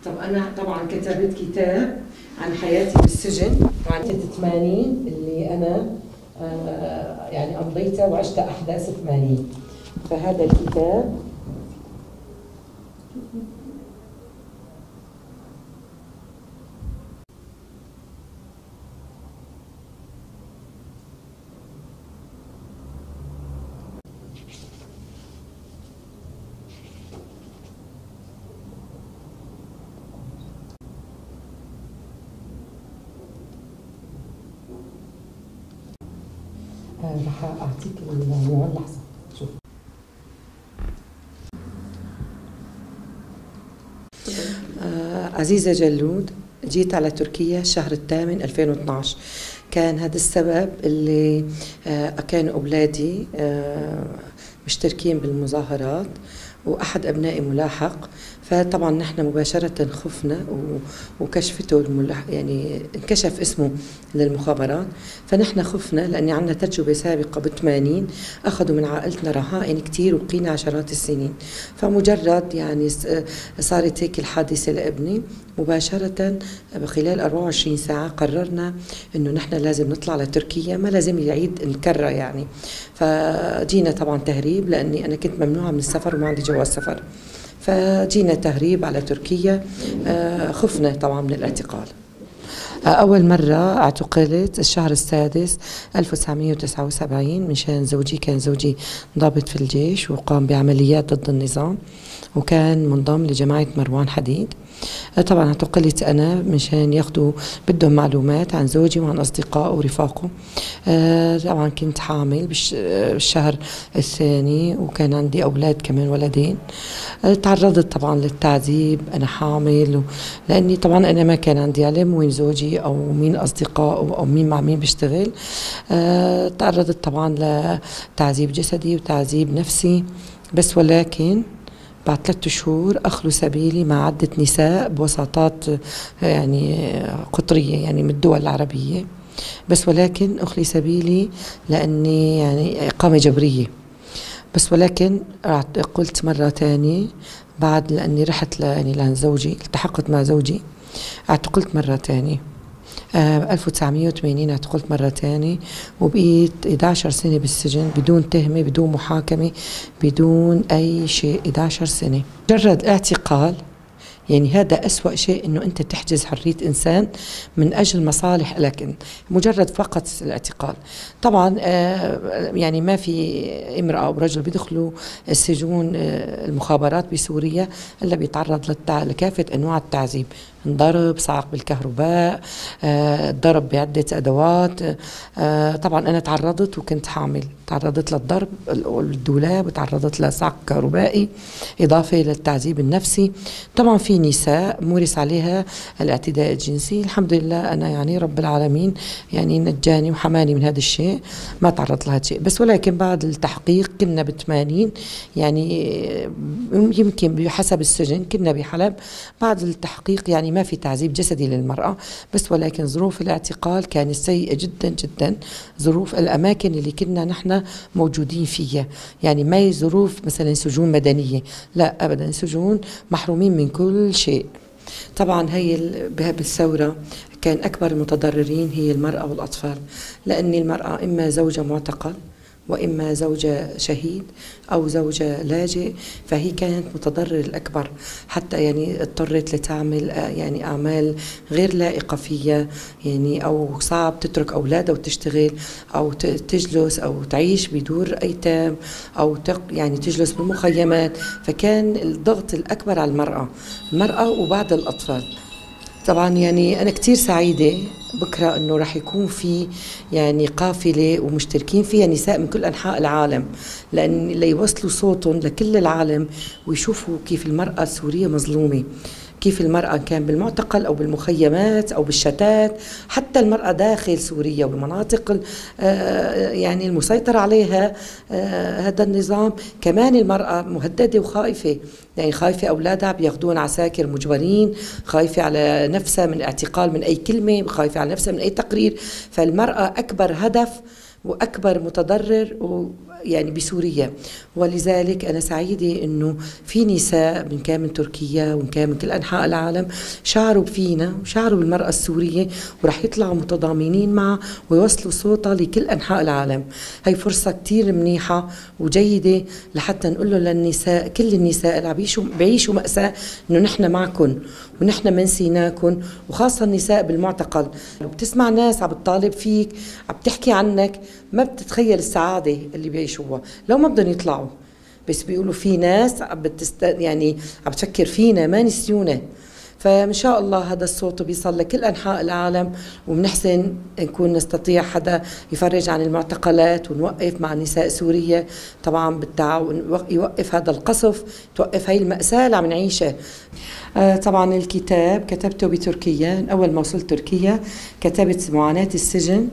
طب أنا طبعا كتبت كتاب عن حياتي بالسجن وعن 80 اللي أنا يعني أمضيتها وعشت أحداث 80. فهذا الكتاب رح أعطيك العنوان، لحظة شوف. عزيزة جلود، جيت على تركيا الشهر الثامن 2012. كان هذا السبب اللي كانوا أولادي مشتركين بالمظاهرات وأحد أبنائي ملاحق، فطبعا نحن مباشرة خفنا وكشفته يعني انكشف اسمه للمخابرات، فنحن خفنا لأن عندنا تجربة سابقة ب80 أخذوا من عائلتنا رهائن كثير وبقينا عشرات السنين. فمجرد يعني صارت هيك الحادثة لابني مباشرة بخلال 24 ساعة قررنا إنه نحن لازم نطلع لتركيا، ما لازم يعيد الكرة يعني. فجينا طبعا تهريب لأني أنا كنت ممنوعة من السفر وما عندي جواز سفر، فجينا تهريب على تركيا. خفنا طبعا من الاعتقال. أول مرة اعتقلت الشهر السادس 1979 مشان زوجي، كان زوجي ضابط في الجيش وقام بعمليات ضد النظام وكان منضم لجماعة مروان حديد. طبعا اعتقلت أنا مشان ياخدوا بدهم معلومات عن زوجي وعن أصدقائه ورفاقه. طبعا كنت حامل بالشهر الثاني وكان عندي أولاد كمان، ولدين. تعرضت طبعا للتعذيب، أنا حامل لأني طبعا أنا ما كان عندي علم وين زوجي أو مين أصدقائه أو مين مع مين بيشتغل. تعرضت طبعا لتعذيب جسدي وتعذيب نفسي، بس ولكن بعد 3 شهور أخلو سبيلي مع عدة نساء بوساطات يعني قطرية يعني من الدول العربية، بس ولكن أخلي سبيلي لأني يعني إقامة جبرية. بس ولكن قلت مرة تانية بعد لأني رحت يعني لعند زوجي، التحقت مع زوجي، اعتقلت مرة تانية 1980 اعتقلت مرة تانية وبقيت 11 سنة بالسجن بدون تهمة بدون محاكمة بدون أي شيء، 11 سنة. مجرد اعتقال يعني هذا أسوأ شيء، إنه أنت تحجز حرية إنسان من أجل مصالح لك، مجرد فقط الاعتقال. طبعا يعني ما في امرأة أو رجل بيدخلوا السجون المخابرات بسوريا إلا بيتعرض لكافة أنواع التعذيب، انضرب، صعق بالكهرباء، ضرب بعدة أدوات. طبعا أنا تعرضت وكنت حامل، تعرضت للضرب الدولاب وتعرضت لصعق كهربائي إضافة للتعذيب النفسي. طبعا في نساء مورس عليها الاعتداء الجنسي، الحمد لله أنا يعني رب العالمين يعني نجاني وحماني من هذا الشيء، ما تعرضت لهذا الشيء. بس ولكن بعد التحقيق كنا ب80 يعني يمكن بحسب السجن كنا بحلب، بعد التحقيق يعني ما في تعذيب جسدي للمرأة، بس ولكن ظروف الاعتقال كانت سيئة جدا جدا، ظروف الأماكن اللي كنا نحن موجودين فيها يعني ما هي ظروف مثلا سجون مدنية، لا أبدا، سجون محرومين من كل شيء. طبعا هي بالثورة كان أكبر المتضررين هي المرأة والأطفال، لأن المرأة إما زوجة معتقل وإما زوجة شهيد أو زوجة لاجئ، فهي كانت متضرر الأكبر، حتى يعني اضطرت لتعمل يعني أعمال غير لائقة فيها يعني، أو صعب تترك أولادها وتشتغل أو تجلس أو تعيش بدور أيتام أو يعني تجلس بالمخيمات، فكان الضغط الأكبر على المرأة، المرأة وبعد الأطفال. طبعا يعني أنا كتير سعيدة بكرة إنه راح يكون في يعني قافلة ومشتركين فيها نساء من كل أنحاء العالم، لأن ليوصلوا صوتهم لكل العالم ويشوفوا كيف المرأة السورية مظلومة، كيف المرأة كان بالمعتقل أو بالمخيمات أو بالشتات، حتى المرأة داخل سوريا وبمناطق يعني المسيطر عليها هذا النظام، كمان المرأة مهددة وخائفة، يعني خايفة أولادها بياخذون عساكر مجبرين، خايفة على نفسها من اعتقال من أي كلمة، خايفة على نفسها من أي تقرير. فالمرأة أكبر هدف وأكبر متضرر، يعني بسوريا. ولذلك أنا سعيدة إنه في نساء من كان من تركيا ومن كان من كل أنحاء العالم شعروا فينا وشعروا بالمرأة السورية، ورح يطلعوا متضامنين معها ويوصلوا صوتها لكل أنحاء العالم. هي فرصة كتير منيحة وجيدة لحتى نقول للنساء، كل النساء اللي بيعيشوا مأساة، إنه نحن معكم ونحن ما نسيناكم، وخاصة النساء بالمعتقل. وبتسمع ناس عم بتطالب فيك، عم تحكي عنك، ما بتتخيل السعادة اللي بيعيشوها لو ما بدهم يطلعوا، بس بيقولوا في ناس عم يعني عم تفكر فينا، ما نسيونا. فإن شاء الله هذا الصوت بيصل لكل أنحاء العالم، وبنحسن نكون نستطيع حدا يفرج عن المعتقلات ونوقف مع نساء سوريا طبعا بالتعاون، يوقف هذا القصف، توقف هاي المأساة اللي عم نعيشها. طبعا الكتاب كتبته بتركيا، أول ما وصلت تركيا كتبت معاناة السجن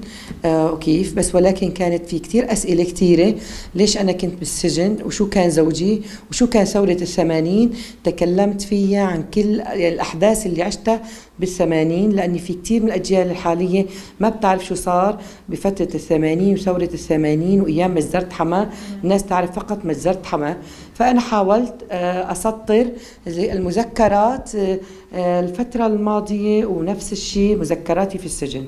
وكيف، بس ولكن كانت في كتير أسئلة كتيرة، ليش أنا كنت بالسجن، وشو كان زوجي، وشو كان ثورة ال80. تكلمت فيها عن كل الأحداث اللي عشتها بال80، لأني في كتير من الأجيال الحالية ما بتعرف شو صار بفترة ال80 وثورة ال80 وأيام مجزرة حماة. الناس تعرف فقط مجزرة حماة. فأنا حاولت أسطر المذكرات الفترة الماضية، ونفس الشيء مذكراتي في السجن.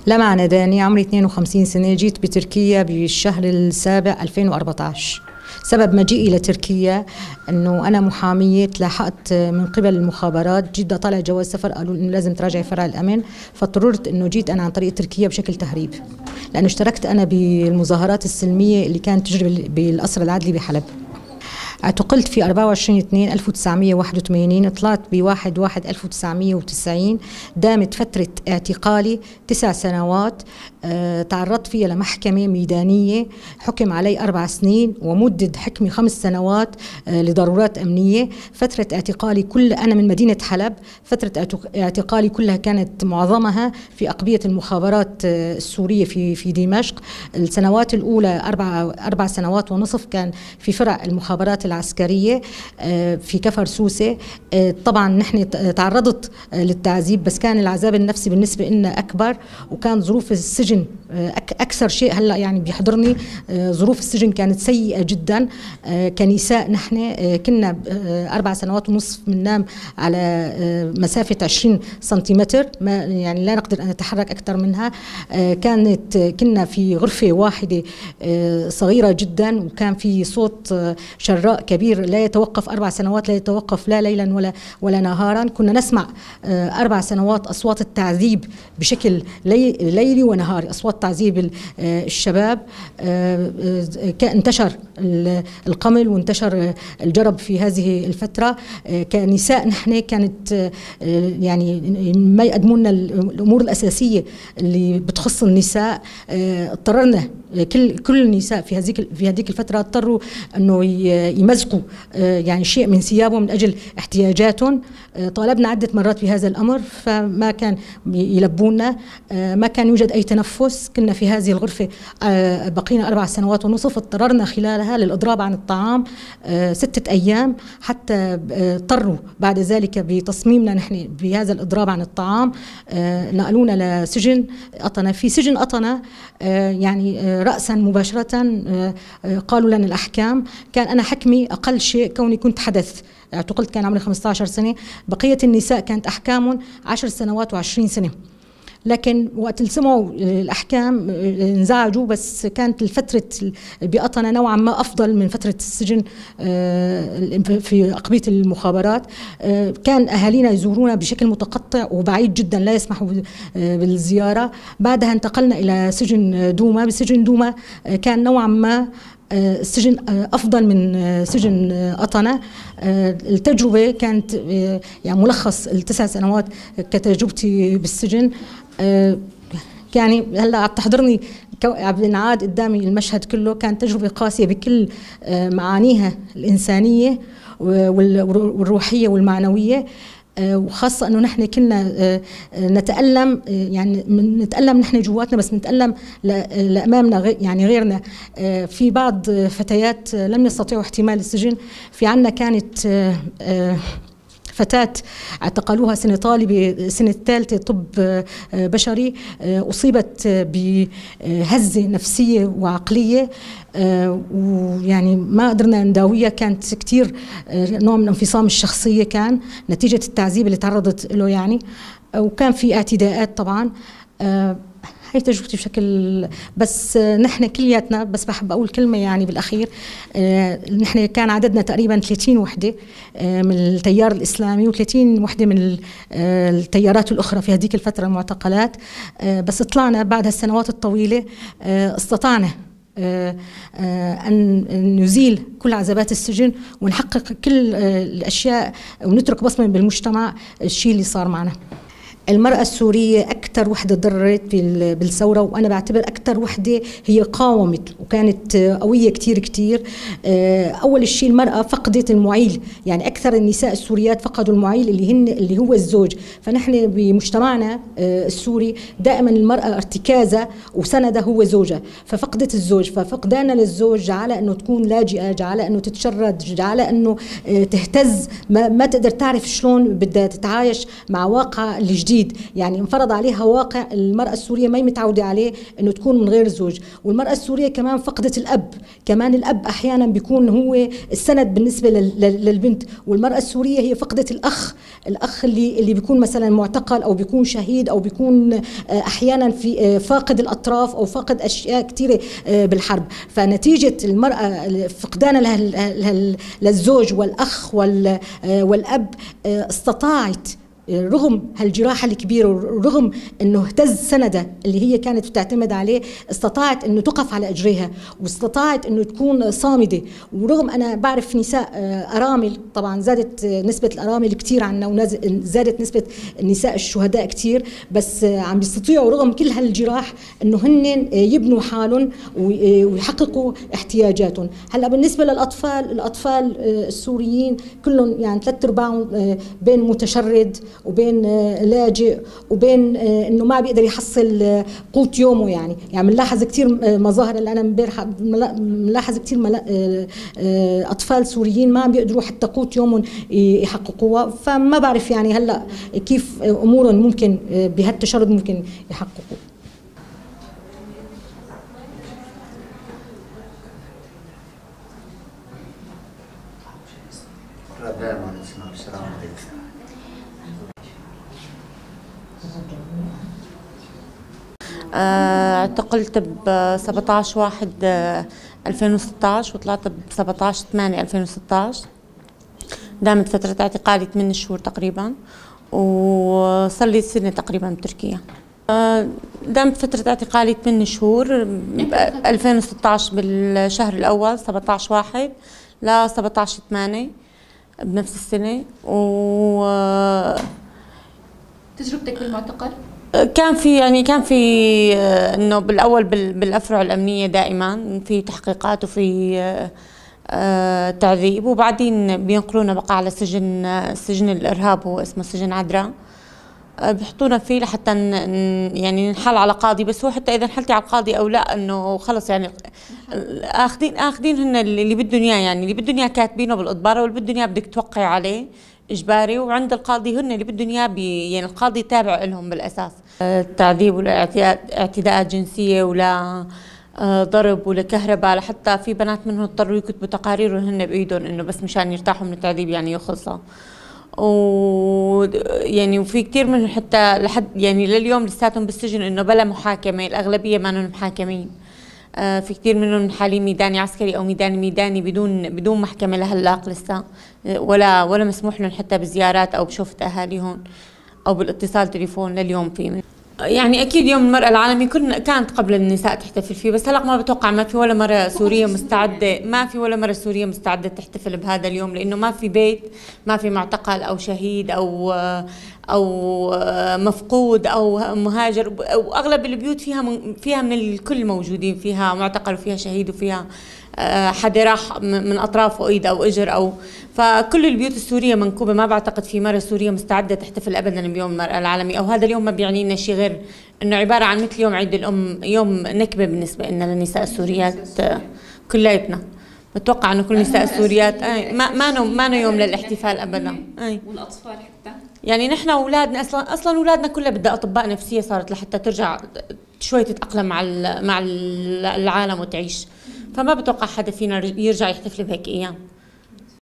لمع نداني، عمري 52 سنة، جيت بتركيا بالشهر السابع 2014. سبب مجيئي لتركيا انه انا محاميه، تلاحقت من قبل المخابرات، جيت طالع جواز سفر قالوا انه لازم تراجعي فرع الامن، فاضطررت انه جيت انا عن طريق تركيا بشكل تهريب، لانه اشتركت انا بالمظاهرات السلمية اللي كانت تجري بالقصر العدلي بحلب. اعتقلت في 24/2/1981، طلعت ب 1/1/1990. دامت فترة اعتقالي 9 سنوات. تعرضت فيها لمحكمة ميدانية، حكم علي 4 سنين ومدد حكمي 5 سنوات لضرورات أمنية. فترة اعتقالي كل، أنا من مدينة حلب، فترة اعتقالي كلها كانت معظمها في أقبية المخابرات السورية في دمشق. السنوات الأولى 4 سنوات ونصف كان في فرع المخابرات العسكرية في كفر سوسة. طبعا نحن تعرضت للتعذيب، بس كان العذاب النفسي بالنسبة لنا أكبر، وكان ظروف السجن أكثر شيء هلا يعني بيحضرني. ظروف السجن كانت سيئة جدا. كنساء نحن كنا 4 سنوات ونصف بننام على مسافة 20 سنتيمتر، ما يعني لا نقدر أن نتحرك أكثر منها. كنا في غرفة واحدة صغيرة جدا، وكان في صوت شراء كبير لا يتوقف 4 سنوات، لا يتوقف لا ليلا ولا نهارا. كنا نسمع 4 سنوات أصوات التعذيب بشكل ليلي ونهاري، أصوات تعذيب الشباب. انتشر القمل وانتشر الجرب في هذه الفترة. كنساء نحن كانت يعني ما يقدموا لنا الأمور الأساسية اللي بتخص النساء. اضطررنا كل النساء في هذيك الفترة اضطروا انه يمزقوا يعني شيء من ثيابهم من اجل احتياجاتهم. طالبنا عدة مرات بهذا الامر فما كان يلبونا، ما كان يوجد اي تنفس. كنا في هذه الغرفة بقينا 4 سنوات ونصف، اضطررنا خلالها للاضراب عن الطعام 6 أيام، حتى اضطروا بعد ذلك بتصميمنا نحن بهذا الاضراب عن الطعام نقلونا لسجن قطنة. في سجن قطنة يعني رأسا مباشرة قالوا لنا الأحكام. كان أنا حكمي أقل شيء كوني كنت حدث، اعتقلت كان عمري 15 سنة، بقية النساء كانت أحكامهم 10 سنوات و20 سنة. لكن وقت سمعوا الأحكام انزعجوا، بس كانت الفترة بقطنة نوعا ما أفضل من فترة السجن في أقبية المخابرات. كان أهالينا يزورونا بشكل متقطع وبعيد جدا، لا يسمحوا بالزيارة. بعدها انتقلنا إلى سجن دوما. بسجن دوما كان نوعا ما السجن أفضل من سجن قطنة. التجربة كانت يعني ملخص ال9 سنوات كتجربتي بالسجن. يعني هلا عم تحضرني، عم بنعاد قدامي المشهد كله. كانت تجربة قاسية بكل معانيها الإنسانية والروحية والمعنوية، وخاصة أنه نحن كنا نتألم، يعني نتألم نحن جواتنا، بس نتألم لأمامنا يعني غيرنا. في بعض فتيات لم يستطيعوا احتمال السجن. في عنا كانت فتاة اعتقلوها سنة طالبة سنة ثالثة طب بشري، أصيبت بهزة نفسية وعقلية، ويعني ما قدرنا نداويها، كانت كتير نوع من انفصام الشخصية كان نتيجة التعذيب اللي تعرضت له يعني، وكان في اعتداءات طبعا. هي تجربتي بشكل، بس نحن كلياتنا، بس بحب اقول كلمة يعني بالاخير، نحن كان عددنا تقريبا 30 وحده من التيار الاسلامي و30 وحده من التيارات الاخرى في هذيك الفترة المعتقلات، بس طلعنا بعد هالسنوات الطويلة، استطعنا أن نزيل كل عذابات السجن ونحقق كل الأشياء ونترك بصمة بالمجتمع الشيء اللي صار معنا. المرأة السورية أكثر وحدة ضرت بالثورة، وأنا بعتبر أكثر وحدة هي قاومت وكانت قوية كتير كتير. أول شيء المرأة فقدت المعيل، يعني أكثر النساء السوريات فقدوا المعيل اللي هو الزوج. فنحن بمجتمعنا السوري دائما المرأة ارتكازة وسندة هو زوجها، ففقدت الزوج، ففقدانها للزوج جعلها أنه تكون لاجئة، جعلها أنه تتشرد، جعلها أنه تهتز، ما تقدر تعرف شلون بدها تتعايش مع واقع الجديد. يعني انفرض عليها واقع المرأة السورية ما هي متعودة عليه، انه تكون من غير زوج. والمرأة السورية كمان فقدت الأب، كمان الأب أحيانا بيكون هو السند بالنسبة للبنت. والمرأة السورية هي فقدت الأخ، الأخ اللي بيكون مثلا معتقل أو بيكون شهيد أو بيكون أحيانا في فاقد الأطراف أو فاقد أشياء كثيرة بالحرب. فنتيجة المرأة فقدانها للزوج والأخ والأب، استطاعت رغم هالجراحة الكبيرة ورغم انه اهتز سندها اللي هي كانت بتعتمد عليه، استطاعت انه تقف على اجريها واستطاعت انه تكون صامدة. ورغم انا بعرف نساء ارامل، طبعا زادت نسبة الارامل كثير عنا وزادت نسبة النساء الشهداء كثير، بس عم بيستطيعوا رغم كل هالجراح انه هن يبنوا حالهم ويحققوا احتياجاتهم. هلا بالنسبة للاطفال، الاطفال السوريين كلهم يعني ثلاث ارباعهم بين متشرد وبين لاجئ وبين انه ما بيقدر يحصل قوت يومه. يعني بنلاحظ كثير مظاهر اللي انا امبارح بنلاحظ كثير اطفال سوريين ما عم بيقدروا حتى قوت يومهم يحققوها. فما بعرف يعني هلا كيف امورهم ممكن بهالتشرد ممكن يحققوه. اعتقلت ب 17/1/2016 وطلعت ب 17/8/2016. دامت فترة اعتقالي 8 شهور تقريبا، وصار لي سنة تقريبا بتركيا. دامت فترة اعتقالي 8 شهور، 2016 بالشهر الأول 17/1 ل 17/8 بنفس السنة. و تجربتك بالمعتقل؟ كان في يعني كان في انه بالاول بالافرع الامنية دائما في تحقيقات وفي تعذيب، وبعدين بينقلونا بقى على سجن الارهاب، هو اسمه سجن عدرا، بحطونا فيه لحتى يعني ننحل على قاضي. بس هو حتى اذا انحلتي على القاضي او لا انه خلص يعني اخذين هن اللي بدهم اياه، يعني اللي بدهم اياه كاتبينه بالاضباره واللي بدهم اياه بدك توقعي عليه اجباري، وعند القاضي هن اللي بدهم اياه يعني القاضي تابع لهم بالاساس. التعذيب ولا اعتداءات جنسية ولا ضرب ولا كهرباء، لحتى في بنات منهم اضطروا يكتبوا تقارير وهن بايدهم انه بس مشان يرتاحوا من التعذيب يعني يخلصوا. و يعني وفي كثير منهم حتى لحد يعني لليوم لساتهم بالسجن انه بلا محاكمة، الاغلبية ما انهم محاكمين. في كثير منهم حاليا ميداني عسكري او ميداني ميداني بدون محكمة لهلاق لسه، ولا مسموح لهم حتى بزيارات او بشوفه اهاليهم او بالاتصال تليفون لليوم. في من يعني اكيد يوم المراة العالمي كانت قبل النساء تحتفل فيه، بس هلا ما بتوقع، ما في ولا مرة سورية مستعدة، ما في ولا مرة سورية مستعدة تحتفل بهذا اليوم، لانه ما في بيت ما في معتقل او شهيد او مفقود او مهاجر، واغلب البيوت فيها من الكل موجودين، فيها معتقل وفيها شهيد وفيها حدا راح من اطرافه ايد او اجر او، فكل البيوت السورية منكوبه. ما بعتقد في مرة سورية مستعدة تحتفل ابدا بيوم المراة العالمي، او هذا اليوم ما بيعني لنا شيء غير انه عبارة عن مثل يوم عيد الام، يوم نكبه بالنسبة لنا للنساء السوريات كلياتنا. بتوقع انه كل النساء السوريات اي ما يوم للاحتفال ابدا. اي والاطفال حتى، يعني نحن اولادنا اصلا اولادنا كلها بدها اطباء نفسية صارت لحتى ترجع شوي تتاقلم مع العالم وتعيش، فما بتوقع حدا فينا يرجع يحتفل بهيك ايام.